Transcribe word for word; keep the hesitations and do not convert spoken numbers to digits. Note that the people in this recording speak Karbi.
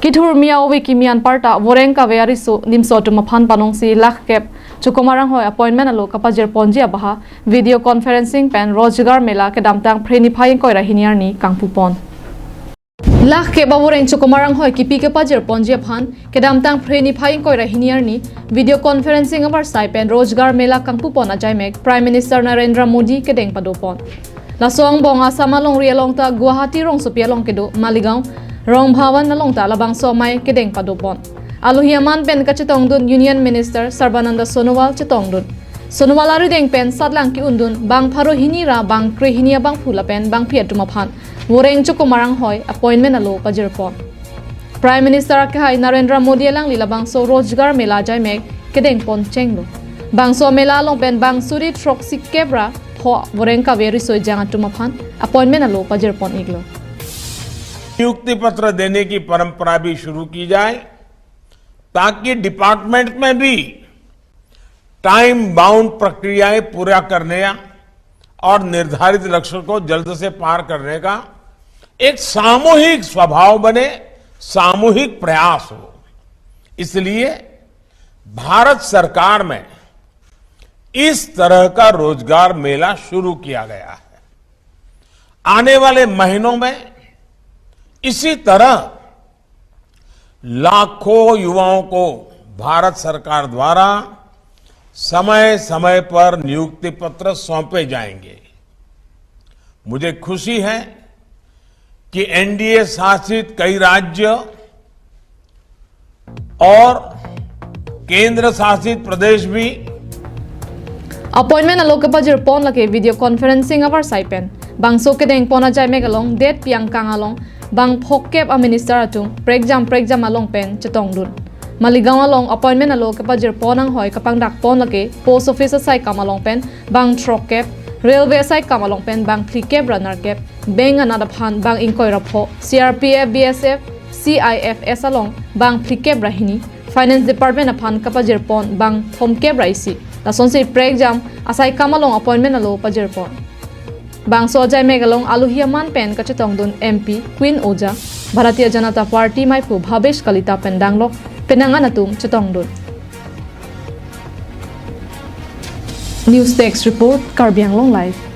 Kithurmi a-ove kimi anparta voreng kave ariso nimso atum aphan panongsi lakh kep Chokomar anghoi appointment alo kapajirponji abaha video conferencing pen Rojgar Mela kedamtang Phre niphai ingkoi ra hini arni kangpupon. Lakh kep avoreng Chokomar anghoi kipi kapajirponji aphan kedamtang Phre niphai ingkoi ra hini arni video conferencing avarsai pen Rojgar Mela kangpupon ajaimek Prime Minister Narendra Modi kedeng padopon. Laso angbong Assam alongri along ta Guwahati rongsopi along kedo Maligaon Rong Bhavan along ta labangso amei kedeng padopon. Alohi aman pen kachetongdun Union Minister Sarbananda Sonowal chetongdun. Sonowal arideng pen satlang ke-undun bang pharo hini ra bang kre hini abangphu lapen bangpi atum aphan voreng Chokomar anghoi appointment alo pajirpon. Prime Minister akehai Narendra Modi alangli labangso Rojgar Mela ajaimek kedengpon chenglo. Bangso mela along pen bang suri throksi kep ra pho voreng kave riso ejang atum aphan appointment alo pajirpon iklo. नियुक्ति पत्र देने की परंपरा भी शुरू की जाए, ताकि डिपार्टमेंट में भी टाइम बाउंड प्रक्रियाएं पूरा करने और निर्धारित लक्ष्य को जल्द से पार करने का एक सामूहिक स्वभाव बने, सामूहिक प्रयास हो। इसलिए भारत सरकार में इस तरह का रोजगार मेला शुरू किया गया है। आने वाले महीनों में इसी तरह लाखों युवाओं को भारत सरकार द्वारा समय समय पर नियुक्ति पत्र सौंपे जाएंगे। मुझे खुशी है कि एनडीए शासित कई राज्य और केंद्र शासित प्रदेश भी Appointment alo kapajirpon lake video conferencing avarsai pen. Bangso kedengpon ajaimek along det piang kang along bang phokep a minister atum prekjam prekjam along pen chetongdun. Maligaon along appointment alo kapajirpon anghoi kapangdakpon lake post office asaikam along pen bang throkkep, railway asaikam along pen bang phlikep ra nerkep, bank anat aphan bang ingkoi ra pho, C R P F, B S F, C I F S along bang phlikep ra hini, finance department aphan kapajirpon bang thomkep ra isi. Lasonsi prekjam asaikam along appointment alo pajirpon. Bangso ajaimek along alohi aman pen kachetongdun M P Queen Oja, Bharatiya Janata Party maiphu Bhabesh Kalita pen danglok penang an atum chetongdun. News Desk Report, Karbi Anglong Live.